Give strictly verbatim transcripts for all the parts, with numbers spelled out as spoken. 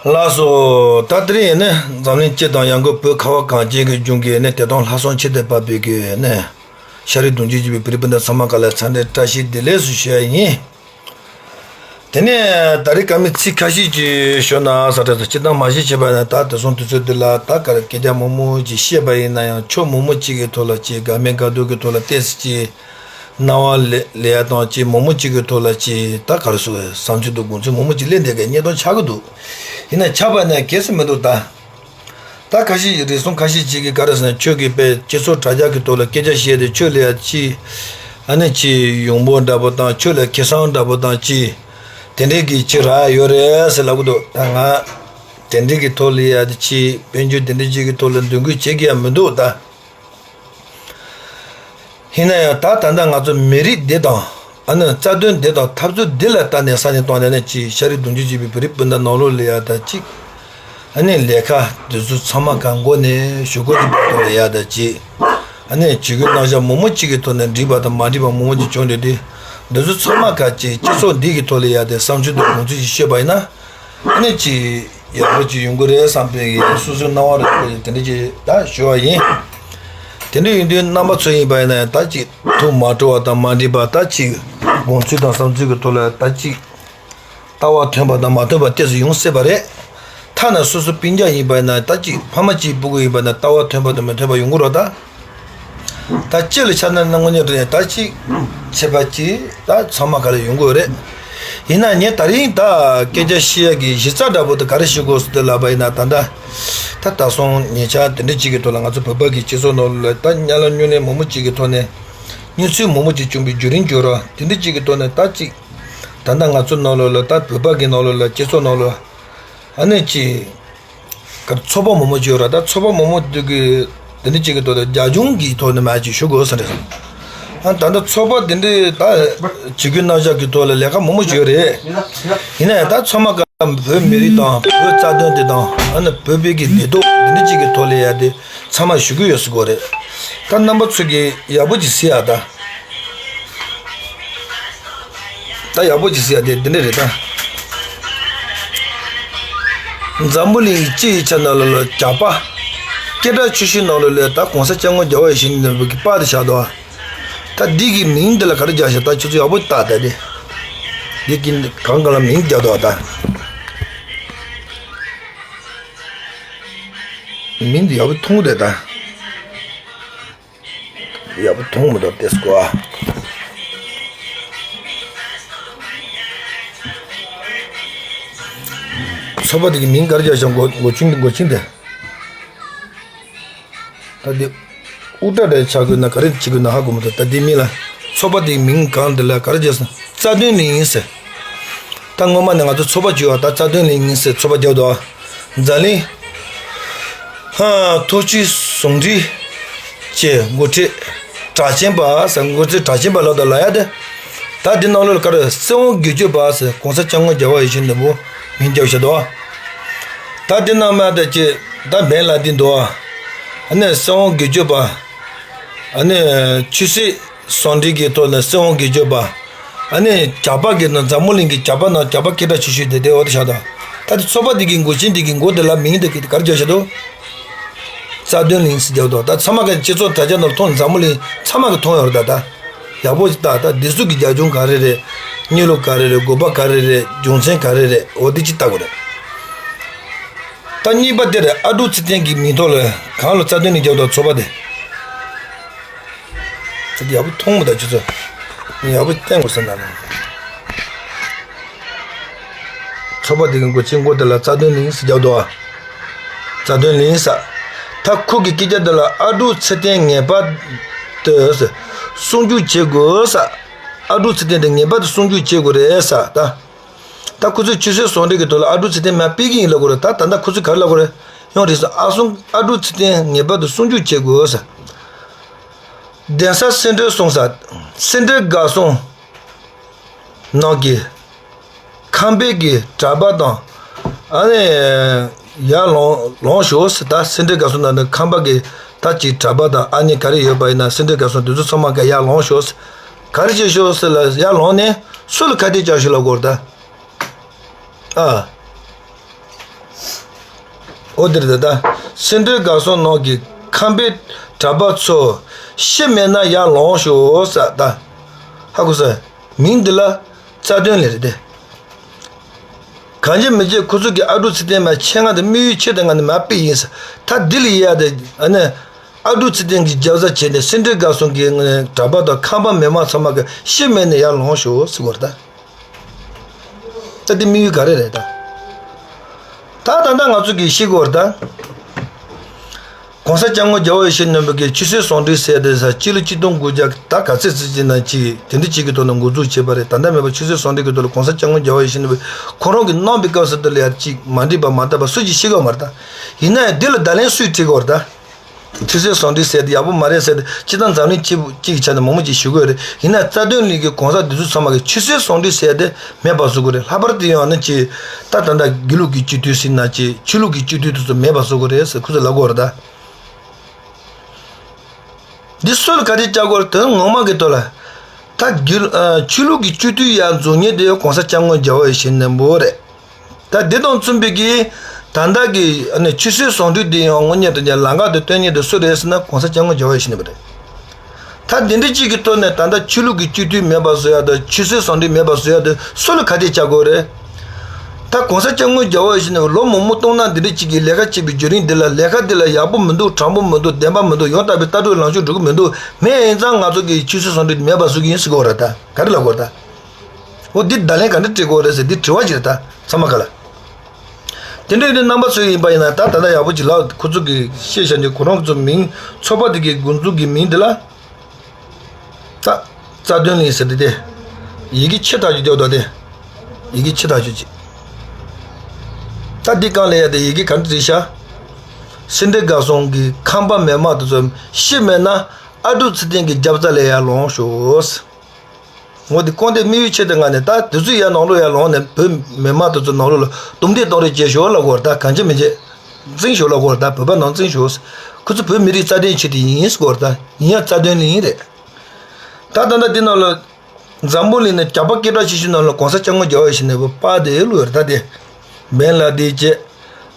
ལགས་སོ། ད་དེ་རིང་ནི་འཛམ་གླིང་སྤྱི་དང་ཡང་སྒོས་བོད་ཁ་བ་གངས་ཅན་གྱི་ལྗོངས་ཀྱི་ནི་བདེན་དོན་ལྷག་བསམ་ཆེད་དུ་བབས་པའི་གི་ནི་ཤ་རི་གདུང་རྒྱུད་ཅེས་པའི་བོད་རིགས་སྤུན་ཟླ་ཚང་མ་ག་ལ་འཚམས་འདྲི་བཀྲ་ཤིས་བདེ་ལེགས་སུ་ཞུ་ཡ་ཡིན། དེ་ནས་ད་རེས་ཀ་མི་ཚིག་ཁ་ཤས་ཅིག་ཤོད་ན་ས་ཁྲ་ཚོ་སྤྱིར་བཏང་མ་གཞི་བྱས་པ་ན། ད་དེ་སོང་དུས་ཚོད་འདི་ལ་ད་ག་རེ་སྐད་ཆ་མང་མང་ཅིག་བཤད་པ་ཡིན་ན་ཡང་ཕྱོགས་མང་མང་ཅིག་གི་ཐོག་ལ་ཅིག་དགའ་མིན་དགའ་སྡུག་གི་ཐོག་ལ་ཏོག་ཙམ་ཅིག་སྣང་བ་ལེན་ཡ་དང་ཅིག་མང་མང་ཅིག་གི་ཐོག་ལ་ཅིག་ད་ག་རེ་ཟེར་བསམ་ཚུལ་དང་དགོངས་ཚུལ་མང་མང་ཅིག་སླེབས་བསྡད་མཁན་ཉེན་རྟོག་ཆགས་ཀྱི་འདུག་ཡིན་ན་ཆགས་པ་ན་གལ་སྲིད་མི་འདུག་ད། ད་ཁ་ཤས་རེ་ཟུང་ཁ་ཤས་ཅིག་གིས་ག་རེ་ཟེར་ན་ཁྱོད་ཀྱིས་དཔེ་སྤྱི་ཚོགས་དྲ་རྒྱ་གི་ཐོག་ལ་སྐད་ཆ་བཤད་དེ་ཁྱོད་ལ་ཡ་ཅིག་ཨ་ནི་ཅིག་ཡོང་འབབ་འདྲ་པོ་དང་ཁྱོད་ལ་ཁེ་བཟང་འདྲ་པོ་དང་ཅིག་དེ་འདྲས་ཀྱི་ཅིག་རག་ཡོད་རེད་ཟེར་ལབ་ཀྱི་འདུག་ད་ང་དེ་འདྲས་ཀྱི་ཐོག་ལ་ཡ་དེ་ཅིག་དཔལ་འབྱོར་དེ་འདྲས་ཅིག་གི་ཐོག་ལ་འདོད་འགོད་བྱེད་ཀྱི་ཡ་མི་འདུག་ད། ཡིན་ན་ཡང་ད་ད་ལྟ་ང་ཚོ་མི་རིགས་འདི་དང་ཨ་ནི་རྩ་དོན་འདི་དང་འཐབ་རྩོད་འདི་ལ་ལྟ་ནས་ས་ནས་བཏང་ནས་ནི་ཅིག་ཤ་རི་གདུང་རྒྱུད་ཅེས་པའི་བོད་རིགས་སྤུན་ཟླ་ནང་ལོགས་ལ་ཡ་ད་ཅིག་ཨ་ནི་ལས་ཀ་འདི་ཚོ་ཚང་མ་གང་མགོ་ནས་གཞུག་གུ་ཅིག་བར་དུ་ལ་ཡ་ད་ཅིག་ཨ་ནི་བྱེད་སྒོའི་རྣམ་གཞག་མང་པོ་ཅིག་གི་ཐོག་ནས་འགྲིག་པ་དང་མ་འགྲིག་པ་མང་པོ་ཅིག་བྱུང་འདུག་སྟེ། འདི་ཚོ་ཚང་མ་ག་ཅིག་སྤྱི་ཚོགས་འདི་གི་ཐོག་ལ་ཡ་ད་བསམ་ཚུལ་དང་དགོངས་ཚུལ་ཞིག་ཤོད་པ་ཡིན་ན། ཨ་ནི་ཅིག་ཡག་པོ་ཅིག་ཡོང་གི་རེད་བསམ་པའི་སོ་སོའི་སྣང་བ་རེ་དེ་འདྲ་ཅིག་ད་ཞུ་བ་ཡིན། དེ་འདྲ་ཡིན་དུས་རྣམ་པ་ཚོ་ཡིན་པ་ཡིན་ན་ད་ཅིག་ཐུགས་མ་སྤྲོ་བ་དང་མ་འགྲིག་པ་ད་ཅིག་དགོངས་ཚུལ་དང་བསམ་ཚུལ་གྱི་ཐོག་ལ་ད་ཅིག་ལྟ་བ་མཐུན་པ་དང་མ་མཐུན་པ་ཏོག་ཙམ་ཡོང་སྲིད་པ་རེད། ཐ་ན་སོ་སོ་སྤུན་ཀྱག་ཡིན་པ་ཡིན་ན་ད་ཅིག་ཕ་མ་གཅིག་སྤུ་གུ་ཡིན་པ་ན་ལྟ་བ་མཐུན་པ་དང་མི་མཐུན་པ་ཡོང་གི་རེད་ད། ད་སྤྱི་ལ་ཆ་ན་དངོས་གནས་དྲང་གནས་ད་ཅིག་ཁྱད་པར་ཅིག་ད་ཚང་མ་ག་ལ་ཡོང་གི་ཡོད་རེད། ཡིན་ན་ངས་ད་རིང་ད་སྐད་ཆ་བཤད་ཡ་གི་གཞི་རྩ་འདྲ་པོ་དེ་ག་རེ་ཞུ་དགོས་སུ་དེ་ལབ་པ་ཡིན་ན་ད་ལྟ་ད་ད་སོང་ཉེ་ཆར་དེ་འདྲ་ཅིག་གི་ཐོག་ལ་ང་ཚོ་བོད་པ་གི་སྤྱི་ཚོགས་ནང་ལ་ད་དམྱལ་བ་སྨྱུང་གནས་མང་པོ་ཅིག་གི་ཐོག་ནས་གནས་ཚུལ་མང་པོ་ཅིག་བྱུང་བའི་བརྒྱུད་རིམ་བརྒྱུད་རོགས་དེ་འདྲ་ཅིག་གི་ཐོག་ནས་ད་ཅིག་ད་ལྟ་ང་ཚོ་ནང་ལོགས་ལ་ད་བོད་པ་གི་ནང་ལོགས་ལ་སྤྱི་ཚོགས་ནང་ལོགས་ཨ་ནི་ཅིག་ག་ཚོགས་པ་མང་པོ་ཅིག་ཡོད་ར། ད་ཚོགས་པ་མང་པོ་འདི་གི་འདི་འདྲ་ཅིག་གི་ཐོག་ནས་རྒྱབ་ལྗོངས་ཀྱི་ཐོག་ནས་མར་ཅིག་ཞུ་དགོས་ཟེར་རེད། ཨ་ད་ལྟ་ཚོགས་པ་འདི་འདྲ་ད་བྱེད་སྒོའི་རྣམ་གཞག་གི་ཐོག་ལ་ལས་ཀ་མང་པོ་ཅིག་ཡོད་རེད། ཡིན་ན་ཡང་ད་ཚང་མ་ག་བོད་མི་རིགས་དང་བོད་རྩ་དོན་དེ་དང་ཨ་ནི་བོད་པའི་གི་བདེ་སྡུག་འདི་འདྲ་ཅིག་གི་ཐོག་ལ་ཡ་དེ་ཚང་མ་ཞུ་གི་ཡོད་ཟེར་གོ་རེད། ད་རྣམ་པ་ཚོ་གི་ཡག་པོ་ཅིག་གཟིགས་ཨ་ད། ད་ཡག་པོ་ཅིག་གཟིགས་ཡ་དེ་འདི་འདྲ་རེད་ད། འཛམ་བུ་གླིང་སྤྱི་ཡི་ཆ་ནང་ལོགས་ལ་ཇག་པ། སྐད་གྲགས་ཆེ་ཤོས་ནང་ལོགས་ལ་ད་གོང་ས་སྐྱབས་མགོན་རྒྱལ་བ་ཡིད་བཞིན་ནོར་བུ་གི་པར་དེ་བཞག་འདུག་ད་འདི་གི་མིང་འདི་ལ་ག་རེ་རྒྱག་ཤག་ད་ཁྱོད་ཚོ་ཡག་པོ་ལྟ་ད་དེ། འདི་གི་གང་ག་ལ་མིང་རྒྱག་འདུག་ད། མིང་འདི་ཡག་པོ་མཐོང་གི་རེད་ད། ཡག་པོ་མཐོང་མི་འདུག་ཏེ་སྐོ་ཨ། ཚོགས་པ་དེ་གི་མིང་ག་རེ་རྒྱག་བཞག་མགོ་མགོ་ཆིངས་དེ་མགོ་ཆིངས་དེ། ད་དེ་དབུ་སྐྲ་རེ་ཆགས་དགོས་ན་ག་རེ་བྱེད་དགོས་ན་ཧ་གོ་མི་འདུག་ད་དེ་མིང་ལ་ཚོགས་པ་དེ་གི་མིང་གང་དེ་ལ་ག་རེ་རྒྱག་སོང་རྩ་དོན་གླིང་ཟེར། ད་སྔོན་མ་ནས་ང་ཚོ་ཚོགས་པ་བྱོས་པ་ད་རྩ་དོན་གླིང་ཟེར་ཚོགས་པ་རྒྱག་འདུག་འཛམ་གླིང་། ཧ། ཐུགས་རྗེ་ཟུང་འབྲེལ་བཅས་འགོ་ཁྲིད་གྲགས་ཅན་པ་ཟེར་འགོ་ཁྲིད་གྲགས་ཅན་པ་ལ་ད་ལ་ཡ་དེ། ད་འདི་ནང་ལོགས་ལ་ག་རེ་སྲིད་དབང་སྒེར་གཅོད་པ་ཟེར་གོང་ས་སྐྱབས་མགོན་རྒྱལ་བ་ཡིད་བཞིན་ནོར་བུ་མིང་རྒྱབ་བཞག་འདུག་ད་འདི་ནང་མ་ད་ཅི་ད་འབེན་ལ་འདི་འདུག་ཨ་ནི་སྲིད་དབང་སྒེར་གཅོད་པ། ཨ་ནི་ཆོས་སྲིད་ཟུང་འབྲེལ་གྱི་ཐོག་ནས་སྲིད་དབང་སྒེར་གཅོད་པ། ཨ་ནི་ཇག་པ་གི་ནང་འཛམ་བུ་གླིང་གི་ཇག་པ་ནང་ཇག་པ་སྐད་གྲགས་ཆེ་ཤོས་དེ་དེ་འོ་དེ་ཆགས་འདུག་ད་དེ་ཚོགས་པ་དེ་གི་འགོ་ཆེན་དེ་གི་འགོ་དེ་ལ་མིང་དེ་གི་ག་རེ་རྒྱག་བཞག་འདུག་རྩ་དོན་གླིང་ཟེར་རྒྱག་འདུག་ད་ཚང་མ་གི་སྤྱི་ཚོགས་དྲ་རྒྱ་ནང་ལ་མཐོང་འཛམ་བུ་གླིང་ཚང་མ་གི་མཐོང་ཡོད་རེད་ད། ད་ཡག་པོ་ཞིག་ལྟ་ད་འདི་ཚོ་གི་རྒྱབ་ལྗོངས་ག་རེ་རེད། གནས་ལུགས་ག་རེ་རེད། དགོས་པ་ག་རེ་རེད། རྒྱུ་མཚན་ག་རེ་རེད། འོ་དེ་ཅིག་ལྟ་དགོས་རེད། ད་གཉིས་པ་དེ་རེད། ཨ་ཀྲུག་ཚེ་བརྟན་གྱི་མིང་ཐོག་ལ་གང་ལ་རྩ་དོན་གླིང་རྒྱག་འདུག་ཚོགས་པ་དེ། ད་ཡག་པོ་མཐོང་མི་འདུག་ཁྱོད་ཚོ། ངས་ཡག་པོ་བསྟན་དགོས་བསམ་ད་ན། ཚོགས་པ་དེ་གི་འགོ་ཆེན་འགོ་དེ་ལ་རྩ་དོན་གླིང་ཟེར་རྒྱག་འདུག་རྩ་དོན་གླིང་ཟེར། ད་ཁོ་གི་སྐད་ཆ་འདི་ལ་ཨ་ཀྲུག་ཚེ་བརྟན་ངེས་པར་དུ་ཟེར། སྲུང་སྐྱོབ་བྱེད་དགོས་ཟེར། ཨ་ཀྲུག་ཚེ་བརྟན་དེ་ངེས་པར་དུ་སྲུང་སྐྱོབ་བྱེད་དགོས་རེད་ཟེར་ད། ད་ཁོ་ཚོས་ཆོས་སྲིད་ཟུང་འབྲེལ་གྱི་ཐོག་ལ་ཨ་ཀྲུག་ཚེ་བརྟན་མར་ཕུད་ཀྱི་ཡིན་ལབ་དགོས་རེད། ད་ད་ལྟ་ཁོ་ཚོས་ག་རེ་ལབ་དགོས་རེད། ཡོང་རེད་ཟེར། ཨ་སྲུང་ཨ་ཀྲུག་ཚེ་བརྟན་ངེས་པར་དུ་སྲུང་སྐྱོབ་བྱེད་དགོས་ཟེར། གདན་ས་སེ་འབྲེལ་སོང་ས། སེ་འབྲེལ་དགའ་སོང་ནང་གི་ཁམས་པའི་གི་གྲྭ་པ་དང་ཨ་ནི་ཡར་ལོངས་ལོངས་ཤོག་ཟེར། ད་སེ་འབྲེལ་དགའ་སོང་ནང་ནས་ཁམས་པ་གི་ད་ཅིག་གྲྭ་པ་དང་ཨ་ནི་ག་རེ་ཡོད་པ་ཡིན་ན་སེ་འབྲེལ་དགའ་སོང་དེ་ཚོ་ཚང་མ་ག་ཡར་ལོངས་ཤོག་ཟེར། ག་རེ་བྱེད་ཤོག་ཟེར་ལ་ཡར་ལོངས་ནས་སུ་ལ་ཁ་གཏད་བཅག་ཤོག་ལབ་དགོས་རེད་ད། ཨ། འོ་དེ་རེད་ད། ད་སེ་འབྲས་དགའ་གསུམ་ནང་གི་ཁམས་པའི་གྲྭ་པ་ཚོ་ཤི་མེད་ན་ཡར་ལོངས་ཤོག་ཟེར་ད། ཧ་གོ་སོང་། མིང་འདི་ལ་རྩ་དོན་ལས་རེད་དེ། གང་བྱེད་མི་བྱེད་ཁོ་ཚོ་གི་ཨ་ཀྲུག་ཚེ་བརྟན་མ་ཆེད་མངགས་དེ་དམིགས་ཡུལ་ཆེད་དུ་ང་ནི་མ་སྤེལ་ཡིན་ཟེར། ད་འདི་ལ་ཡ་དེ་ཨ་ནི། ཨ་ཀྲུག་ཚེ་བརྟན་གྱི་རྒྱབ་རྩ་བྱས་ནས་སེ་འབྲས་དགའ་གསུམ་གྱི་གྲྭ་པ་དང་ཁམས་པ་མི་མང་ཚང་མ་གི་ཤི་མེད་ནས་ཡར་ལོངས་ཤོག་ཟེར་གོ་རེད་ད། ད་དེ་དམིགས་ཡུལ་ག་རེ་རེད་ད། ད་ད་ལྟ་ང་ཚོ་གི་ཤི་གོ་རེད་ད། གོང་ས་སྐྱབས་མགོན་རྒྱལ་བ་ཡིད་བཞིན་ནོར་བུ་གི་ཆོས་སྲིད་ཟུང་འབྲེལ་ཟེར་དེ་ས་སྤྱི་ལོ་ཆིག་སྟོང་དགུ་བརྒྱ་ད་ག་ཚོད་ཙམ་ཅིག་ན་ཅིག་དེ་འདྲ་ཅིག་གི་ཐོག་ནས་འགོ་འཛུགས་བྱས་པ་རེད། ད་ལྟ་མེད་པ་ཆོས་སྲིད་ཟུང་འབྲེལ་གྱི་ཐོག་ལ་གོང་ས་སྐྱབས་མགོན་རྒྱལ་བ་ཡིད་བཞིན་ནོར་བུ་ཁོ་རང་གི་གནང་པའི་སྐབས་སུ་དེ་ལ་ཡ་ཅིག་མ་འགྲིག་པ་མ་འཐབ་པ་སུ་ཅིག་ཤི་གོ་མ་རེད་ད། ཡིན་ན་ཡང་འདི་ལ་བརྡ་ལན་སུས་བྲིས་གོ་རེད་ད། ཆོས་སྲིད་ཟུང་འབྲེལ་ཟེར་དེ་ཡག་པོ་མ་རེད་ཟེར་དེ་སྤྱིར་བཏང་འཛམ་གླིང་སྤྱི་སྤྱི་གི་ཆ་ནས་མང་མང་ཅིག་ཞུ་གི་ཡོད་རེད། ཡིན་ན་རྩ་དོན་གླིང་གི་གོང་ས་དེ་ཚོ་ཚང་མ་གི་ཆོས་སྲིད་ཟུང་འབྲེལ་ཟེར་དེ་མེད་པ་བཟོ་གི་རེད། ལྷག་པར་དུ་ཡང་ན་ཅིག་ད་ད་ལྟ་དགེ་ལུགས་ཀྱི་སྤྱི་འཐུས་ཟེར་ན་ཅིག་ཆོས་ལུགས་ཀྱི་སྤྱི་འཐུས་དེ་ཚོ་མེད་པ་བཟོ་གི་རེད་ཟེར་ཁོ་ཚོས་ལབ་གི་ཡོད་རེད་ད། འདི་སུ་ལ་ག་དེ་བྱ་དགོས་རེད་དོན་ངོ་མ་གི་ཐོག་ལ། ད་དགེ་ཨ་ཆོས་ལུགས་ཀྱི་སྤྱི་འཐུས་ཡང་འཛུགས་མཁན་དེ་གོང་ས་སྐྱབས་མགོན་རྒྱལ་བ་ཡིད་བཞིན་ནོར་བུ་རེད། ད་འདི་དང་མཚུངས་པའི་གི་ད་ལྟ་གི་ཨ་ནི་ཆོས་སྲིད་ཟུང་འབྲེལ་འདི་ཡང་དངོས་གནས་དྲང་གནས་ལམ་ཁ་དེ་སྟོན་མཁན་དེ་སུ་རེད་ཟེར་ན་གོང་ས་སྐྱབས་མགོན་རྒྱལ་བ་ཡིད་བཞིན་ནོར་བུ་རེད། ད་འདི་འདྲ་གཅིག་གི་ཐོག་ནས་ད་ལྟ་ཆོས་ལུགས་ཀྱི་སྤྱི་འཐུས་མེད་པ་བཟོ་ཡ་དང་ཆོས་སྲིད་ཟུང་འབྲེལ་མེད་པ་བཟོ་ཡ་དེ་སུ་ལ་ག་དེ་བྱ་དགོས་རེད། ད་གོང་ས་སྐྱབས་མགོན་རྒྱལ་བ་ཡིད་བཞིན་ནོར་བུ་ལོ་མང་པོ་སྟོང་ན་འདི་འདྲ་གཅིག་གི་ལས་ཀ་བྱེད་པའི་བརྒྱུད་རིམ་འདི་ལ་ལས་ཀ་འདི་ལ་ཡག་པོ་མི་འདུག་དྲང་པོ་མི་འདུག་བདེན་པ་མི་འདུག་ཡང་དག་པའི་ལྟ་གྲུབ་ལངས་ཕྱོགས་འགྲོ་གི་མི་འདུག་མེད་ཡིན་ཙང་ང་ཚོ་གི་ཆོས་སྲིད་ཟུང་འབྲེལ་མེད་པ་བཟོ་གི་ཡིན་ཟེར་གི་ཡོད་རེད་ད། ག་རེ་ལབ་དགོས་རེད་ད། འོ་འདི་བརྡ་ལན་ག་འདྲ་སྤྲད་དགོས་རེད་ཟེར་འདི་དྲི་བ་ཅིག་རེད་ད་ཚང་མ་ག་ལ། དེ་འདྲ་ཡིན་དུས་རྣམ་པ་ཚོ་ཡིན་པ་ཡིན་ན་ད་ད་ལྟ་ཡག་པོ་ཅིག་ལབ་ཁོ་ཚོ་གི་བཤད་བཞག་འདི་ཁོ་རང་ཚོ་མིང་ཚོགས་པ་འདི་གི་འགོ་འཛུགས་ཀྱི་མིང་འདི་ལ། ད། རྩ་དོན་གླིང་ཟེར་དེ་དེ། ཡི་གེ་ཆེ་ཐག་ཆོད་རྒྱག་འདུག་དེ། ཡི་གེ་ཆེ་ཐག་ཆོད་ཅིག་ད་འདི་གང་ལ་ཡ་དེ་ཡི་གེ་ག་འདྲ་བྲིས་ཤག་སེ་འབྲས་དགའ་གསུམ་གྱི་ཁམས་པ་མི་མང་དེ་ཚོ་ཤི་མེད་ན་ཨ་ཀྲུག་ཚེ་བརྟན་གྱི་རྒྱབ་རྩ་ལ་ཡར་ལོངས་ཤོག་ངོ་དེ་ཀོང་དེ་དམིགས་ཡུལ་ཆེད་དུ་ང་ནས་ད་དེ་ཚོ་ཡར་ནང་ལོགས་ཡར་ལོངས་ནས་བོད་མི་མང་དེ་ཚོ་ནང་ལོགས་ལ་དུམ་བདེ་གཏོང་རེས་བྱེད་ཤོག་ལབ་དགོས་རེད་ད་གང་བྱེད་མི་བྱེད། འཛིང་ཤོག་ལབ་དགོས་རེད་ད་བོད་པ་ནང་འཛིང་ཤོག་ཁོ་ཚོ་བོད་མི་རིགས་རྩ་དོན་ཆེད་དུ་ཡིན་ཟེར་དགོས་རེད་ད་ཡིན་ཡང་རྩ་དོན་གླིང་རེད། ད་ད་ལྟ་འདི་ནང་ལ། འཛམ་བུ་གླིང་ནས་ཇག་པ་སྐད་གྲགས་ཆེ་ཤོས་ནང་ལ་གོང་ས་སྐྱབས་མགོན་རྒྱལ་བ་ཡིད་བཞིན་ནོར་བུ་པ་དེ་ལོས་རེད་ད་དེ། བན་ལ་དེ་བྱས།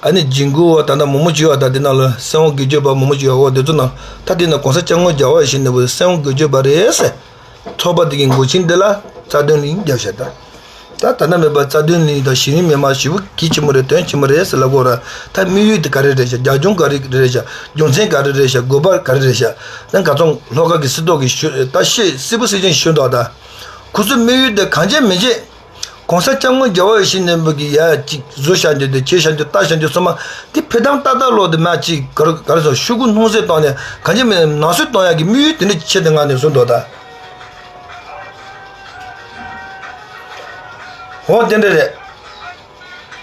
ཨ་ནི་ཇིང་གུ་བ་ད་ལྟ་མང་པོ་བྱུང་བ་ད་དེ་ནང་ལ་སྲིད་དབང་སྒེར་གཅོད་པ་མང་པོ་བྱུང་བ་འོ་དེ་ཚོ་ནང་ད་དེ་ནང་གོང་ས་སྐྱབས་མགོན་རྒྱལ་བ་ཡིད་བཞིན་ནོར་བུ་སྲིད་དབང་སྒེར་གཅོད་པ་རེད་ཟེར། ཚོགས་པ་དེ་གི་འགོ་ཆེན་དེ་ལ་རྩ་དོན་གླིང་རྒྱབ་བཞག་ད། ད་ད་ལྟ་མེད་པ་རྩ་དོན་གླིང་དང་གཞི་རིམ་མི་མང་ཞེ་པོ་གལ་ཆེན་པོ་རེད་དོན་ཆེན་པོ་རེད་ཟེར་ལབ་དགོས་ར་ད་དམིགས་ཡུལ་དེ་ག་རེ་རེད་ཤག་རྒྱབ་ལྗོངས་ག་རེ་རེད་ཤག་རྒྱུ་མཚན་ག་རེ་རེད་ཤག་དགོས་པ་ག་རེ་རེད་ཤག་ད་ག་ཚོད་ལྷོ་ཁ་གི་སྲིད་ཐོག་གི་ཞུ་ད་ཤེས་སྲིད་པ་སྲིད་ཅན་ཞུ་འདུག་ད། ཁོ་ཚོའི་དམིགས་ཡུལ་དེ་གང་བྱེད་མི་བྱེད། གོང་ས་སྐྱབས་མགོན་རྒྱལ་བ་ཡིད་བཞིན་ནོར་བུ་གི་ཡ་གཅིག་བཟོ་བཞག་རྒྱུ་དེ་བྱེད་བཞག་རྒྱུ་ལྟ་བཞག་རྒྱུ་ཚང་མ་དེ་ཕེ་ཐང་ཏག་ཏག་ལོག་དེ་མ་གཅིག་ག་རེ་ག་རེ་ཟེར་ཤོག་གུ་སྣང་སྲིད་བཏང་ནས་གང་བྱེད་མི་ནང་སྲིད་གཏོང་ཡག་གི་དམིགས་ཡུལ་དེ་འདྲ་ཆེད་དུ་མངགས་ནས་བཟོ་འདུག་ད། འོ་དེ་འདྲ་རེད།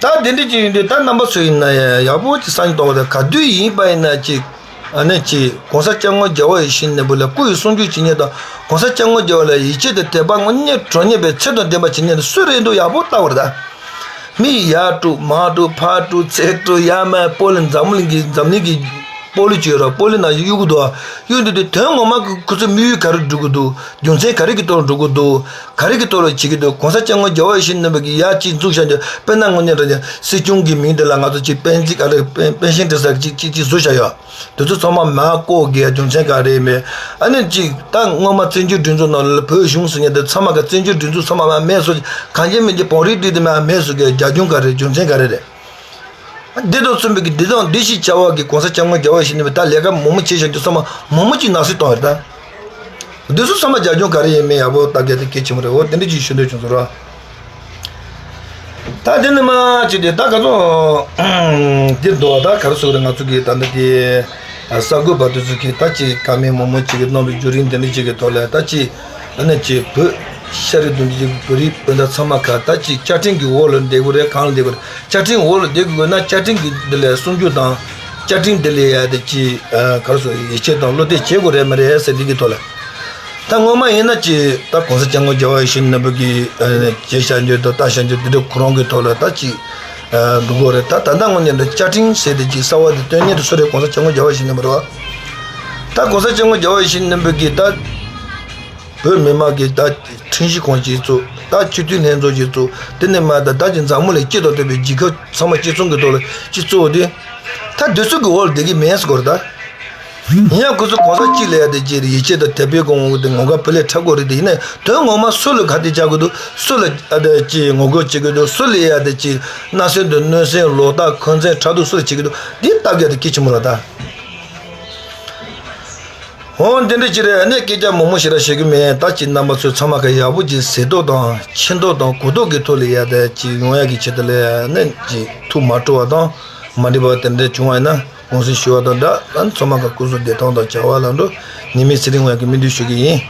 ད་དེ་འདྲ་ཅིག་ཡིན་དུས་ད་རྣམ་པ་ཚོ་ཡིན་ན་ཡང་ཡག་པོ་ཅིག་བསམ་བློ་གཏོང་བ་དང་ག་དུས་ཡིན་པ་ཡིན་ན་ཅིག་ཨ་ནི་ཅིག་གོང་ས་སྐྱབས་མགོན་རྒྱལ་བ་ཡིད་བཞིན་ནོར་བུ་ལ་སྐུ་ཡི་གསུང་ཆོས་བྱེད་མཁན་དང་གོང་ས་སྐྱབས་མགོན་རྒྱལ་བ་ལ་ཡིད་ཆེས་དང་དད་པ་དངོས་གནས་དྲང་གནས་པའི་ཚད་དང་ལྡན་པ་བྱེད་མཁན་དེ་སུ་རེད་འདུག་ཡག་པོ་ལྟ་བར་ད། མི་ཡར་དཀྲུག་མར་དཀྲུག་ཕར་དཀྲུག་ཚུར་དཀྲུག་ཡར་མར་སྤོ་ལོ་འཛམ་བུ་གླིང་གི་འཛམ་གླིང་གི་སྤོ་ལོ་བྱོས་ར་སྤོ་ལོ་ནང་གཡུག་གི་འདུག་གཡུག་འདུག་དེ་དོན་ངོ་མ་ཁོ་ཚོའི་དམིགས་ཡུལ་ག་རེ་འགྲུབ་གི་འདུག་རྒྱུ་མཚན་ག་རེ་གི་ཐོག་ལ་འགྲོ་གི་འདུག་ག་རེ་གི་ཐོག་ལ་བྱེད་ཀྱི་འདུག་གོང་ས་སྐྱབས་མགོན་རྒྱལ་བ་ཡིད་བཞིན་ནོར་བུ་གིས་ཡར་གཅིག་འཛུགས་བཞག་རྒྱུ་དཔེར་ན་དངོས་གནས་དྲང་གནས་སྲིད་སྐྱོང་གི་མིང་དེ་ལ་ང་ཚོ་གཅིག་པན་ཙི་ག་རེ་པན་པན་ཤན་འབྲི་ས་གཅིག་གཅིག་གཅིག་བཟོས་བཞག་ཡོད། དེ་ཚོ་ཚང་མ་མ་བཀོད་དགོས་རྒྱུ་མཚན་ག་རེ་མེད། ཨ་ནི་གཅིག་ད་སྔོན་མ་བཙན་བྱོལ་སྒྲིག་འཛུགས་ནང་ལ་བོད་གཞུང་ཟེར་མཁན་དེ་ཚང་མ་ག་བཙན་བྱོལ་སྒྲིག་འཛུགས་ཚང་མ་མ་མེད་བཟོ་གང་བྱེད་མི་བྱེད་བོད་རིགས་སྒྲིག་དེ་མ་མེད་བཟོ་གི་རྒྱབ་ལྗོངས་ག་རེ་རྒྱུ་མཚན་ག་རེ་རེད། འདི་དང་མཚུངས་པའི་གི་འདི་དང་འདི་ཞིག་བྱ་བ་གི་གོང་ས་སྐྱབས་མགོན་རྒྱལ་བ་ཡིད་བཞིན་ནོར་བུས་ད་ལས་ཀ་མང་པོ་བྱས་བཞག་རྒྱུ་ཚང་མ་མང་པོ་ཅིག་ནང་སྲིད་གཏོང་བ་རེད་ད། འདི་ཚོ་ཚང་མ་རྒྱབ་ལྗོངས་ག་རེ་ཡིན་མིན་ཡག་པོ་ལྟ་རྒྱུ་དེ་གལ་ཆེན་པོ་རེད། འོ་དེ་འདྲ་ཅིག་ཞུ་འདོད་བྱུང་སོང་ར། ད་དེ་ནི་མ་ཅིག་དེ་ད་ག་ཚོད་འདིར་འདུག་ད་ག་རེ་ཟེར་དགོས་རེད། ང་ཚོ་གི་ད་ལྟ་དེ་གསར་འགོད་པ་དེ་ཚོ་གིས་ད་ཅིག་བཀའ་མོལ་མང་པོ་ཅིག་གནང་བའི་བརྒྱུད་རིམ་དེ་འདྲ་ཅིག་གི་ཐོག་ལ་ད་ཅིག་ཨ་ནི་ཅིག་བོད་ཤ་རི་གདུང་རྒྱུད་བོད་རིགས་སྤུན་ཟླ་ཚང་མ་ག་ད་ཅིག་བཅའ་ཁྲིམས་ཀྱི་འོག་ལ་བསྡད་དགོས་རེད། གང་ལ་བསྡད་དགོས་རེད། བཅའ་ཁྲིམས་འོག་ལ་བསྡད་དགོས་ན་བཅའ་ཁྲིམས་ཀྱི་འདི་ལ་སྲུང་སྐྱོབ་དང་བཅའ་ཁྲིམས་འདི་ལ་ཡ་དེ་ཅིག་ག་རེ་ཟེར་ཡིད་ཆེས་དང་བློ་གཏད་བྱེད་དགོས་རེད་མ་རེད་ཟེར་འདི་གི་ཐོག་ལ། ད་སྔོན་མ་ཡིན་ན་ཅིག་ད་གོང་ས་སྐྱབས་མགོན་རྒྱལ་བ་ཡིད་བཞིན་ནོར་བུ་གིས་ཨ་ནི་བྱས་བཞག་རྒྱུ་དང་ལྟ་བཞག་རྒྱུ་དེ་འདྲ་ཁོ་རང་གི་ཐོག་ལ་ད་ཅིག་ཨ་འགྲོ་གི་རེད། ད་ད་ལྟ་དངོས་གནས་ད་བཅའ་ཁྲིམས་ཟེར་དེ་ཅིག་གསར་བ་དེ་སྟོན་མཁན་དེ་སུ་རེད། གོང་ས་སྐྱབས་མགོན་རྒྱལ་བ་ཡིད་བཞིན་ནོར་བུ་རེད་བ། ད་གོང་ས་སྐྱབས་མགོན་རྒྱལ་བ་ཡིད་བཞིན་ནོར་བུ་གིས་ད་བོད་མི་མང་གི་ད་ཁྲིམས་གཞི་ཁོངས་ཅིག་བཙུགས། ད་སྤྱི་འཐུས་ལྷན་ཚོགས་ཅིག་བཙུགས། དེ་ནས་མ་ད་ད་ཅིག་འཛམ་བུ་གླིང་སྤྱི་དང་བསྟན་པའི་རྒྱལ་ཁབ་ཚང་མ་སྤྱི་ཚོགས་ཀྱི་ཐོག་ལ་སྤྱི་གཙོ་བོ་དེ། ད་དུས་ཚོད་ཀྱི་འོག་ལ་བསྡད་ཀྱི་མེད་ཟེར་གོ་རེད་ད། ཡིན་ཡང་ཁོ་ཚོ་གོང་ས་གཅིག་ལ་ཡ་དེ་ཅིག་ཡིད་ཆེས་དང་དད་པའི་སྒོ་ནས་དེ་ངོ་དགའ་བོད་ལ་འཁྲབ་དགོས་རེད་དེ། ཡིན་ནའི་དོན་ངོ་མ་སུ་ལ་ག་དེ་བྱ་དགོས་འདུག་སུ་ལ་ཨ་དེ་ཅིག་ངོ་རྒོལ་བྱེད་ཀྱི་འདུག་སུ་ལ་ཡ་དེ་ཅིག་མནར་གསོ་དང་གནོད་འཚེ་ལོག་ལྟ་འཁོན་འཛིན་ཕྲག་དོག་སུ་ལ་བྱེད་ཀྱི་འདུག་འདི་ལྟ་གི་ཡ་དེ་གལ་ཆེན་པོ་རེད་ད། འོ་འདི་འདྲ་ཅིག་རེད། ཨ་ནི་སྐད་ཆ་མང་མང་ཞེ་དྲག་བཤད་ཀྱི་མེད། ད་ཅིག་རྣམ་པ་ཚོས་ཚང་མ་ག་ཡག་པོ་ཅིག་གཟེངས་བསྟོད་དང་ཆེ་མཐོང་དང་གུས་བསྟོད་ཀྱི་ཐོག་ལ་ཡ་དེ་ཅིག་ཡོང་ཡག་གི་ཆེད་དུ་ལ་ཡ་ནི་ཅིག་ཐུགས་མ་སྤྲོ་བ་དང་མ་འགྲིག་པ་དེ་འདྲ་བྱུང་བ་ཡིན་ན་དགོངས་སེལ་ཞུ་བ་དང་སྦྲགས། ཨ་ནི་ཚང་མ་ག་སྐུ་གཟུགས་བདེ་ཐང་དང་བྱ་བ་ལམ་འགྲོ། ཉི་མའི་ཚེ་རིང་བ་གི་སྨོན་འདུན་ཞུ་གི་ཡིན།